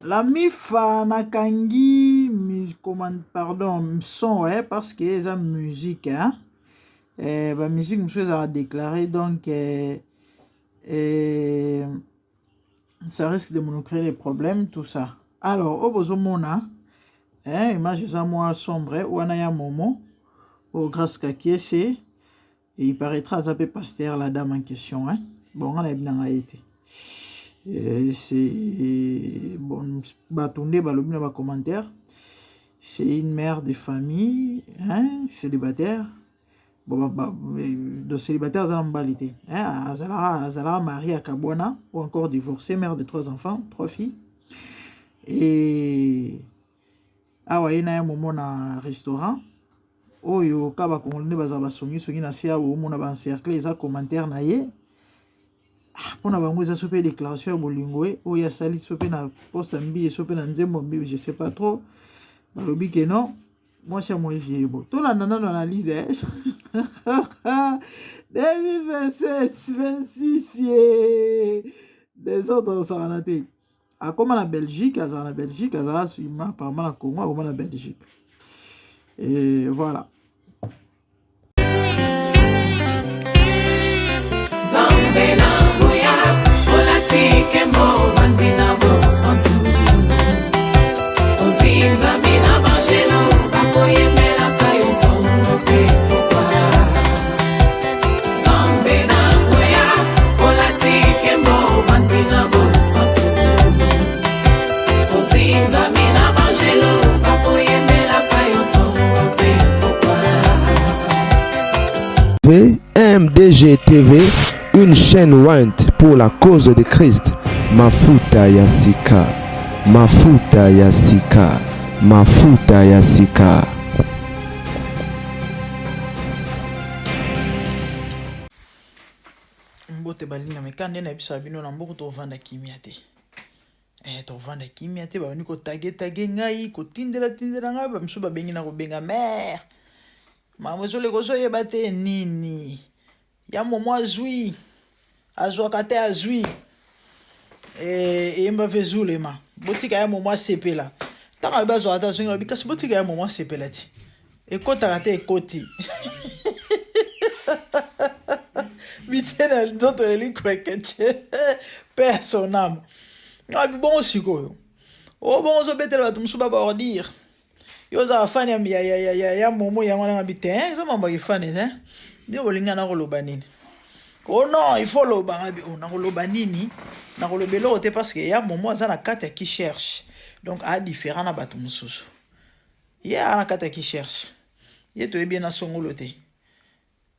La mifa nakangi comment pardon son ouais parce que eza musique hein eh, ba musique mosusu ezala déclaré donc eh, eh, ça risque de nous créer des problèmes tout ça. Alors oyo bozomona eh, image eza mwa sombre wana ya momo oyo Grâce Kakiese. Et il paraîtra aza pe pasteur la dame en question hein. Bon nga nayebi na ngai ye te. C'est bon bato nde balobi na ba commentaire c'est une mère de famille hein, célibataire. Bon ba, ba, donc célibataire aza na mobali te hein, azalaka azalaka mari akabwana ou encore divorcé, mère de trois enfants, trois filles. Et awa ye na ya momo na restaurant oyo ka ba congolais nde bazala basongi songi na se awa omona ba encercle eza commentaire na ye ah, mpo na bango eza so mpe déclaration ya bolingo ye oyo asali so mpe na poste ya mbiye so mpe na nzembo mbiye je sais pas trop balobi ke non mwasi ya moise yebo tolanda nano analyse eh? 2027 26 ye desordre osakana te Akoma na Belgique, azala na Belgique, azala sima apparemment na Congo, akoma na Belgique. Et voilà. Nzambe na nguya olati nkembo ovandi na bosantu ozingami na banjelu bakoyembelaka yo ntongo mpe pokwa Nzambe na nguya olati nkembo ovandi na bosantu ozingami na banjelu bakoyembelaka yo ntongo mpe pokwa MDG TV, une chaîne ointe pour la cause de Christ. Mafuta ya sika, mafuta ya sika, mafuta ya sika. Mbote balinga meka nde na biso ya bino na mboka tovanda kimia te eh, tovanda kimia te babandi kotage tage ngai kotindela tindela ngai bamisusu babengi na kobenga mare makambo ezoleka ozoyeba te nini Ya momo azui azwaka te azui eh, eyemba ve zulema botika ya momo asepela ntango alobi azwaka te azongi alobi kasi botika ya momo asepela ti ekotaka te ekoti bitie na nzoto eleli kwekece pe ya son ame abi bongo sikoyo o oh, bongo ozobetela bato mosusu babaordire Yo oza fan ya ya ya ya, ya momo yango wana ngabi te eza mambo ya kifani te bino bolingi na koloba nini oh non il faut loba ngabi oh nakoloba nini nakoloba eloko te parce que ya momo aza na kati ya qui cherche donc a différent na bato mosusu ye aza na kati ya qui cherche ye toyebi ye na songolo te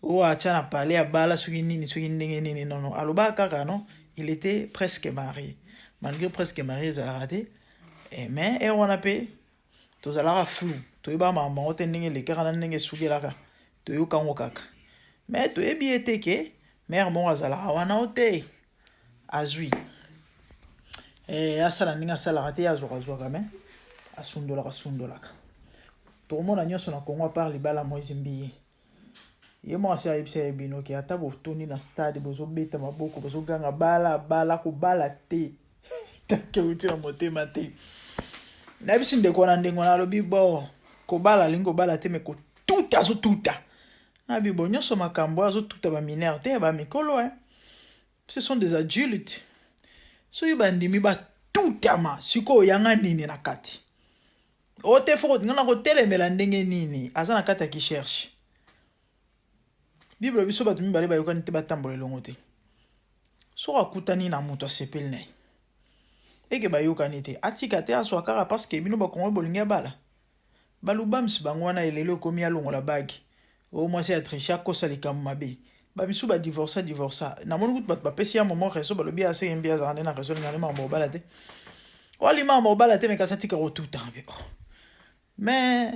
Oyo atia na palais abala soki nini soki ndenge nini non non alobaka kaka non il etait presque marie malgre presque marie ezalaka te eh, mais heure wana pe tozalaka flou toyebaka makambo yango te ndenge elekaka na ndenge esukelaka toyoka yango kaka mais toyebi ye te ke mare moko azalaka wana o te azwi eh, asala ndenge asalaka te azwaka zwaka mais asundolaka sundolaka tokomona nyonso na Congo apart libala Moïse Mbiye Ye moko asi ayebisa ye bino ke ata botondi na stade bozobeta maboko bozoganga bala bala kobala te tanke euti na motema te. Nayebisi ndeko wana ndenge wana alobi bo kobala alingi kobala te me kotuta azotuta. Nabi bo nyonso makambo azotuta ba mineur te ba mikolo hein. Ce sont des adultes. Soki bandimi batutama sikoyo yanga nini na kati? O te fo nga nakotelemela ndenge nini aza na kati ya ki cherche bible biso bato mibale bayokani te batambola elongo te soki akutani na moto asepeli na ye eke bayokani te atika te azwa kaka parce que bino bakongo bolingi abala balubams bango wana elelo ekomi alongola bagi o mwasi ya triche akosa likambo mabe bamisusu ba divorsa divorsa namoni kutu bato bapesi ya momo raison balobi asenge mbi azala nde na raison alingaka nde makambo kobala te oalima makambo kobala te me kasi atika kotuta mpe oh. Mais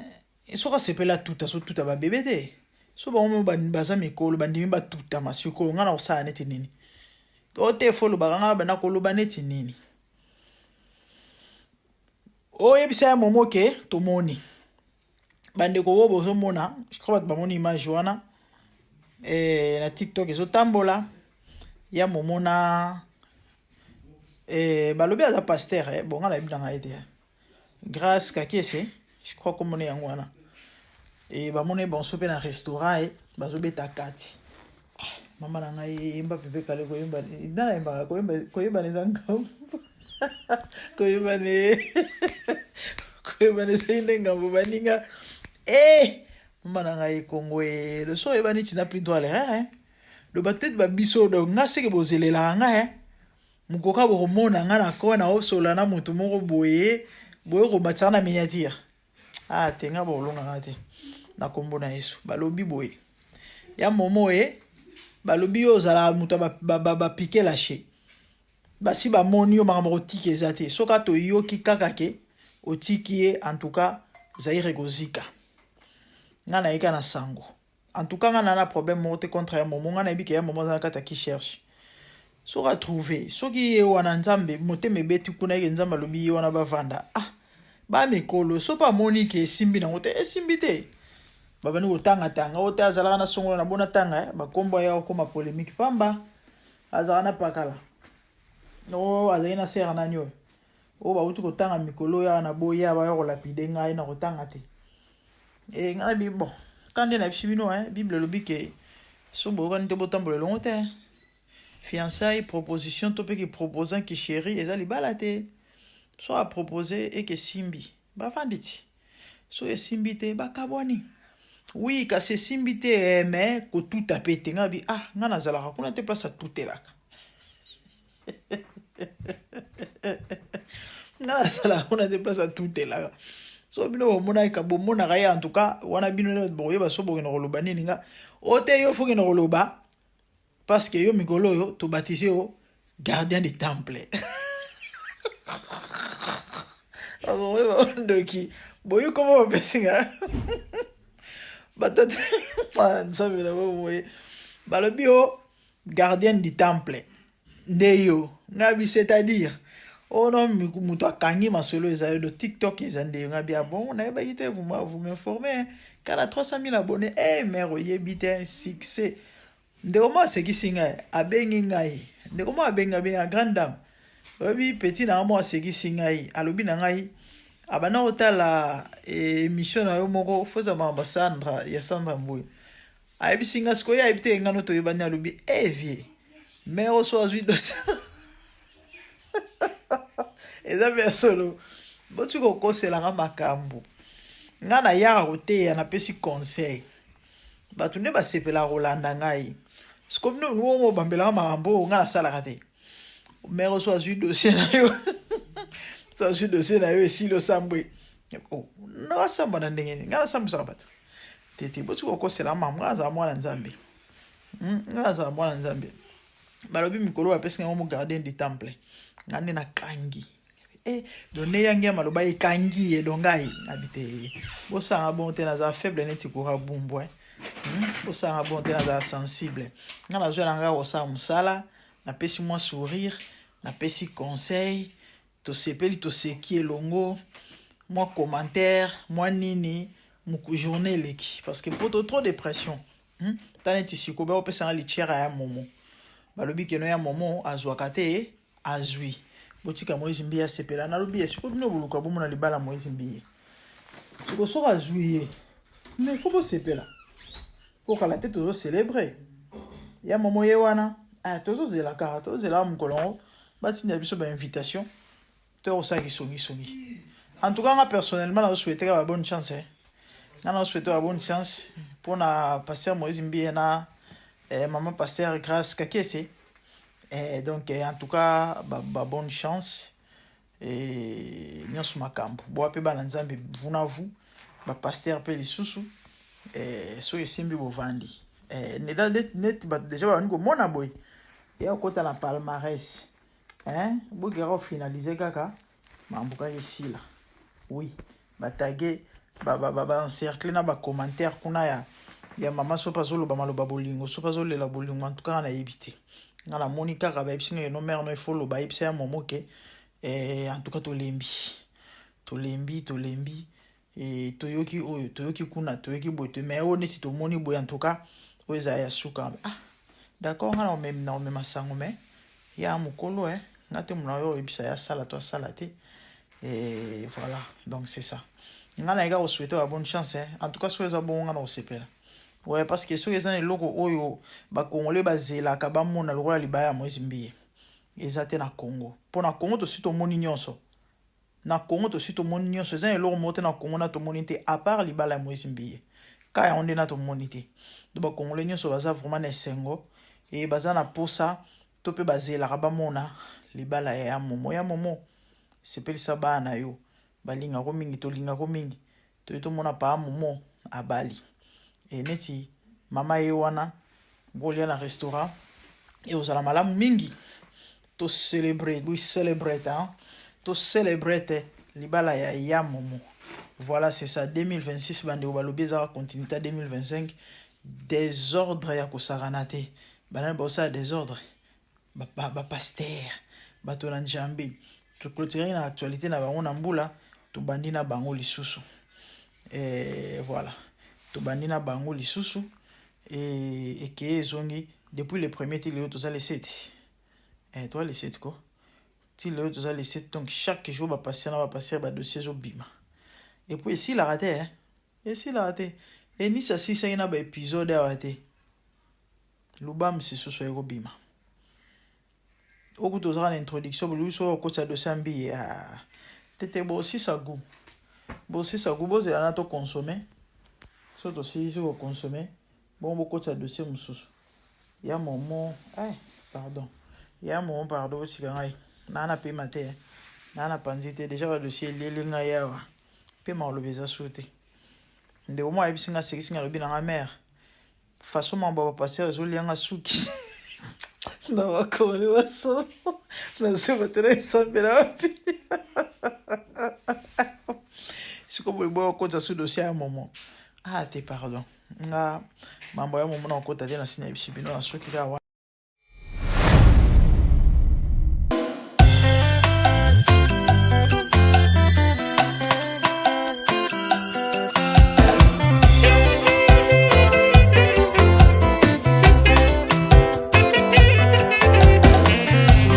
soki asepeli atuta azotuta babebe te so bango baza mikolo bandimi batutama sikoyo ngai na kosala neti nini o te fo olobaka ngai banda koloba neti nini oyebisa ya momo ke tomoni Bandeko oyo bozomona, je crois bato bamoni image wana eh, na TikTok ezotambola ya momo na Eh, balobi aza pasteur eh. Bon, nga nayebi na ngai te. Grace Kakiese, je crois komona yango wana. Eh, bamoni banso mpe na restaurant eh, bazobeta kati. Ah, mama na ngai yemba pepe kale koyemba na yembaka koyemba koyebana eza ngambo koyebana koyebana ezali nde ngambo baninga eh mama na ngai kongo eh le so oyebani tu n'as plus droit à l'erreur hein loba peut-être ba biso donc nga seke bozelelaka nga hein Mukoka bokomona nga na coin naosolola na mutu moko boye boye komatisa na miniature ah te nga bokolonga nga te na kombo na Yesu balobi boye ya momo e balobi yo ozalaka moto ya bapike lache basi bamoni yo makambo kotika eza te soki atoyoki kaka ke otiki ye en tout cas Zaire ekozika nga nayeka na sango En tout cas nga na na problème moko te contre ya momo nga nayebi ke ya momo aza na kati ya qui cherche soki a trouve soki ye wana nzambe motema ebeti kuna yeke nzambe alobi ye wana bavanda ah ba mikolo so mpe amoni ke esimbi nango te esimbi te babandi kotangatanga oyo te azalaka na songola na bona tanga eh, bakombo aya kokoma polémique pamba azalaka na pakala o oh, azalaki na sere nani oyo oyo bauti kotanga mikolo oyo awa na boya baya kolapide ngai na kotanga te e ngai nabi bon ka nde nayebisi bino eh, bible elobi ke so boyokani te botambola elongo te fiançailles proposition to mpe ki proposant ki chéri eza libala te so apropose eke esimbi bavandi ti so esimbi te bakabwani oui kasi esimbi te eh, mais kotuta mpe te ngai bi ah ngai nazalaka kuna te place atutelaka nga nazalaka kuna te place atutelaka so bino bomonaka bomonaka ye en tout cas wana bino nde bokoyeba so bokende koloba nini nga o te yo fokende koloba parce que yo mikolo oyo tobatise yo gardien de temple ndoki boyi koma bapesi nga bato ah, nzambe na bomoye balobi yo gardien du temple nde yo nga bi c'est à dire oh non moto akangi masolo eza yo do tiktok eza nde yo nga bi ah bon nayebaki te vous vous m'informez kala 300 000 abonnés eh mère oyebi te succès ndeko moko asekisi ngai abengi ngai ndeko moko abengi abengi ya grande dame oyebi petit na ngai moko asekisi ngai alobi na ngai abanda kotala émission na yo moko foza makambo ya sandra ya sandra mbuyi ayebisi nga sikoyo ye ayebi te nga no toyebani alobi e eh, vie mare oso azwi dosi eza mpe ya solo boti kokoselanga makambo nga nayaka koteya napesi conseil bato nde basepelaka kolanda ngai sikoyo bino bongo obambelaka makambo oyo ngai nasalaka te mare oso azwi dossier na yo so azwi dossier na yo esili osambwe oh, nasambwa na ndenge nini ngai nasambwisaka bato te te boti kokosela mama ngai azala mwana nzambe hmm, ngai azala mwana nzambe balobi mikolo bapesi ngai mo gardien du temple ngai nde nakangi eh, donc ne yangi ya maloba ekangi ye donc ngai nabi te bosanga bon te nazala faible neti kura bumbu eh. hmm? bosanga bon te nazala sensible ngai nazwa na ngai kosala mosala napesi mwa sourire napesi conseil Tosepeli toseki elongo mwa commentaire mwa nini muku journée eleki parce que poto trop de pression hmm? ta neti sikoyo bakopesa nga litière ya momo balobi keno ya momo azwaka te azwi botika moïse mbiye asepela nalobi ye sikoyo bino boluka bomona libala moïse mbiye sikoyo soki azwi ye mais fo bosepela po kala te tozo celebre ya momo ye wana ah, tozozela kaka tozela mokolo yango batinda biso ba invitation to kosala kisongisongi en tout cas nga personnellement nazo souhaiter ba bonne chance eh. nga nazo souhaiter ba bonne chance mpona pasteur Moïse Mbiye na eh, maman pasteur Grâce Kakese eh, donc eh, en tout cas ba, ba bonne chance eh, nyonso makambo boa mpe bana nzambe vuna vu ba pasteur mpe lisusu eh, soki esimbi bovandi eh, neti bato deja babandi komona boye ya kokota na palmarès hein bokeka kofinalize kaka makambo kaka esila oui batage baencercle na bacommentaire kuna ya ya mama soki azoloba maloba bolingo soki azolela bolingo antuka nga nayebi te nga namoni kaka bayebisi nga no mare no ifo loba ayebisa ya momo ke eh, en tout cas tolembi tolembi tolembi E, toyoki oyo toyoki kuna toyoki boye to mais oyo neti tomoni boye en tout cas oyo ezala ya suka ah d'accord nga na omema sango mais ya mokolo eh Nga te mona oyo oyebisa ye asala to asala te. Et voilà, donc c'est ça. Nga na ko souhaiter ba bonne chance hein. En tout cas soki eza bongo nga na kosepela. Ouais, parce que soki eza na eloko oyo ba Congolais bazelaka bamona lokola libaya ya Moïse Mbiye. Eza te na Congo. Mpo na Congo tosi tomoni nyonso. Na Congo tosi tomoni nyonso. Eza na eloko moko te na Congo na tomoni te à part libala ya Moïse Mbiye. Ka yango nde na tomoni te. Donc ba Congolais nyonso baza vraiment na esengo et baza na posa to mpe bazelaka bamona libala ya Momo. Ya Momo, sepelisa bana na yo. Balingako mingi, tolingako mingi. Toye tomona pa Momo abali. E neti mama ye wana bolia na restaurant e ozala malamu mingi. To célébrer, we celebrate hein. To celebrate libala ya ya Momo. Voilà, c'est ça 2026 bande balobi ezaka continuité 2025 désordre ya kosakana te. Banani baosala désordre ba pasteur bato na Nzambe. Toclôturer na actualité na bango na mbula tobandi na bango lisusu. Et voilà, tobandi na bango lisusu et ekeye ezongi depuis le premier ti lelo toza le 7. Eh, toza le 7 ko. Ti lelo toza le 7 donc chaque jour ba pasteur na ba pasteur ba dossier ezobima. Et puis esilaka te hein. Esilaka te. Enisi asilisaki na ba épisode awa te. Lubamsi susu ekobima. Oku tozaka na introduction boluki soki okotisa dossier ya Mbiye. Ah. Tete bosisa goût. Bosisa goût bozela na to consommer. So tosilisi ko consommer, bongo bokotisa dossier mosusu. Ya Momo, eh, pardon. Ya Momo, pardon, botika ngai. Na na pema te. Na na panzi te. Déjà ba dossier elieli ngai awa. Pema olobi eza su te. Ndeko moko ayebisi nga asekisi nga alobi na nga mère. Façon mambo ya ba pasteur ezolianga suki. Na bakongoli baso. Nazoba te na esambela wapi. Sikoyo boye boye okotisa su dossier ya Momo. Ah te pardon. Nga mambo ya Momo na okota te na sina yebisi bino na soki kaka.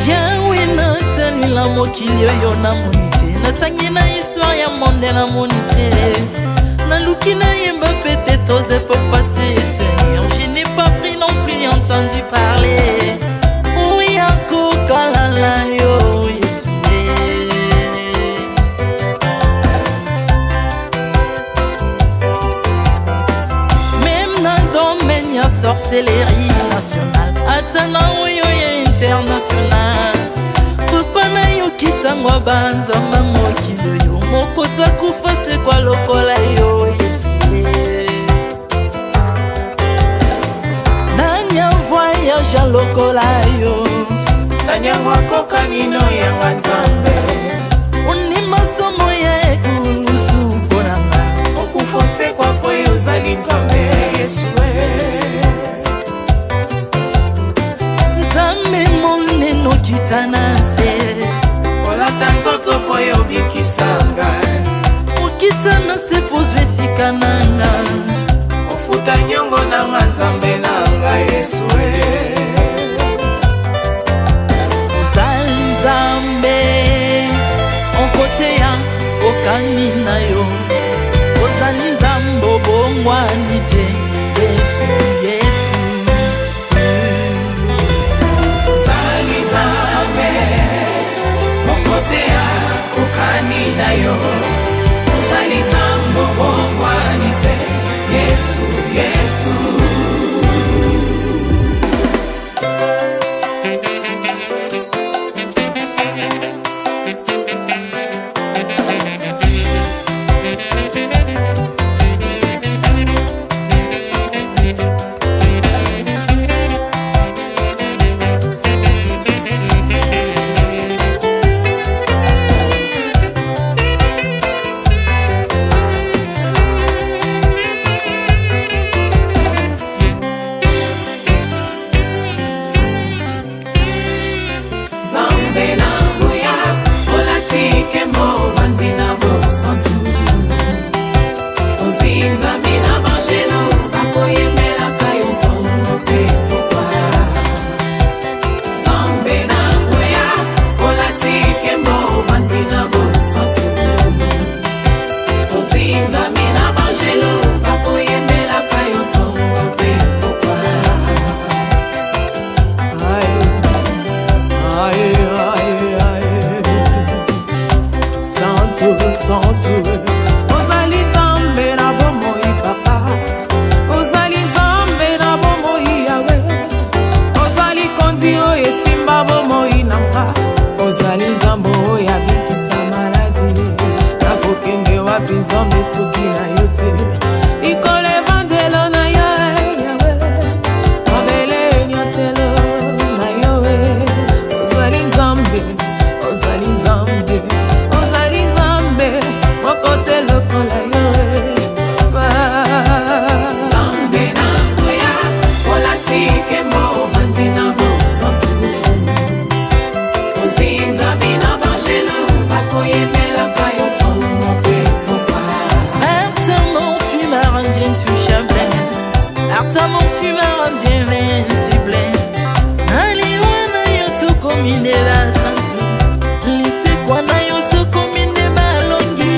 Yawe natalela mokili oyo namoni te, natangi na histoire ya monde namoni te, naluki nayemba peut-être aux époques passées, Seigneur, je n'ai pas pris non plus entendu parler oya kokalala yo Yesu. Même na domaine ya sorcellerie nationale, ata na oyo ya international, papa nayokisango banzamba mokili oyo moko takufa sekwa lokola yo Yesu. Nani avoyage lokola yo? Nani yango akokani no yanga Nzambe? Ondima somo ya ekulusu mpo na nga. Okufa osekwa mpo yo ozali Nzambe Yesu. Nzambe monene okita na nse, olata nzoto mpo yo obikisa ngai. Okita na se mpo ozwa esika na nga. Ofuta nyongo na nga Nzambe na ngai Yesu. Ozali Nzambe okoteya okani na yo, ozali Nzambe obongwani te Yesu, Yesu. Ozali Nzambe okoteya okani na yo, ozali Nzambe obongwani te Yesu, Yesu. bosantu. Ozali Nzambe na bomoi papa, ozali Nzambe na bomoi Yawe, ozali kondi oyo esimba bomoi na nga, ozali Nzambe oyo abikisa maladi. Nakokende wapi Nzambe soki na yo te? Likolo evandelo na yo Yawe, mabele enyatelo na yo. Ozali Nzambe, ozali Nzambe, ozali Nzambe moko te lokola yo. Nzambe na nguya, olati nkembo, ovandi na bosantu, ozingami na banjelu bakoyembelaka yo ntongo mpe pokwa. Par ta mort, tu m'as rendu intouchable. Par ta mort, tu m'as rendu invincible. Na liwa na yo tokomi nde basantu, lisekwa na yo tokomi nde balongi.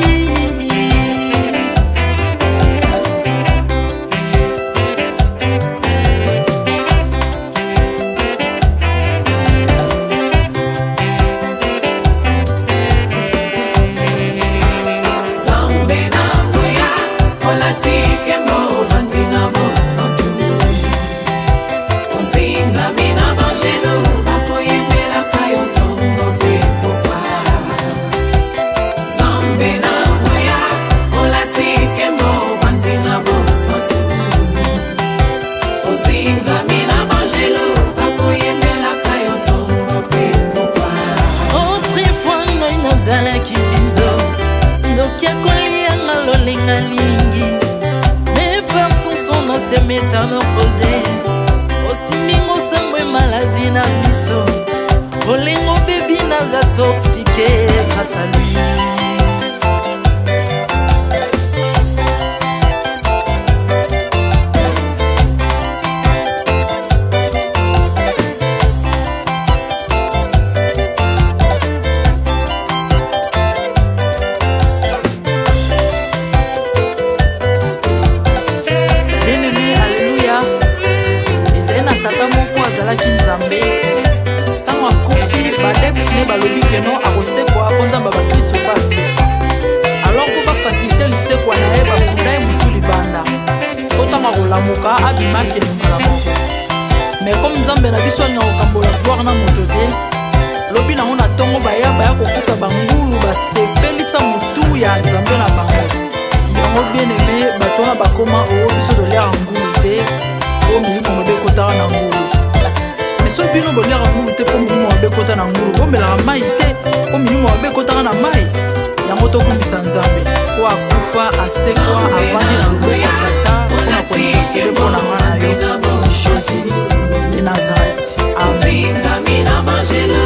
Nzambe na nguya, olati nkembo, ovandi na bosantu, ozingami na banjelu bakoyembelaka yo ntongo mpe pokwa. Nzambe na nguya, olati nkembo, ovandi na bosantu, ozingami na banjelu bakoyembelaka yo ntongo mpe pokwa. Autrefois ngai nazalaki binzo, ndoki akolianga lolenga lingi, mais par son sang na se métamorphosé. Osimbingo sango maladie na biso, bolingo bebi naza toxique grâce à lui. Bien-aimé, alleluya. Ezali na tata moko azalaki Nzambe. Ntango akufi, baadeptes ne balobi que non, akosekwa mpo Nzambe ya bakristo mpe asekwa. Alors mpo bafaciliter lisekwa na ye, bakunda ye motu libanda, mpo ntango akolamuka abima, akende mbala moko. Mais comme Nzambe na biso alinga kokambola gloire na moto te, lobi nango na ntongo baya kokuta bangulu basepelisa motu ya Nzambe na bango. Yango, bien aimé, bato wana bakoma oyo biso toliaka ngulu te mpo milimo mabe ekotaka na ngulu. Mais soki bino boliaka ngulu te mpo milimo mabe ekota na ngulu, bomelaka mai te mpo milimo mabe ekotaka na mai. Yango tokumbisa Nzambe po akufa, asekwa, avandi na loboko ya Tata mpona kointercéder mpo na nga na yo. Jésus de Nazareth, amen. Ozingami na banjelu.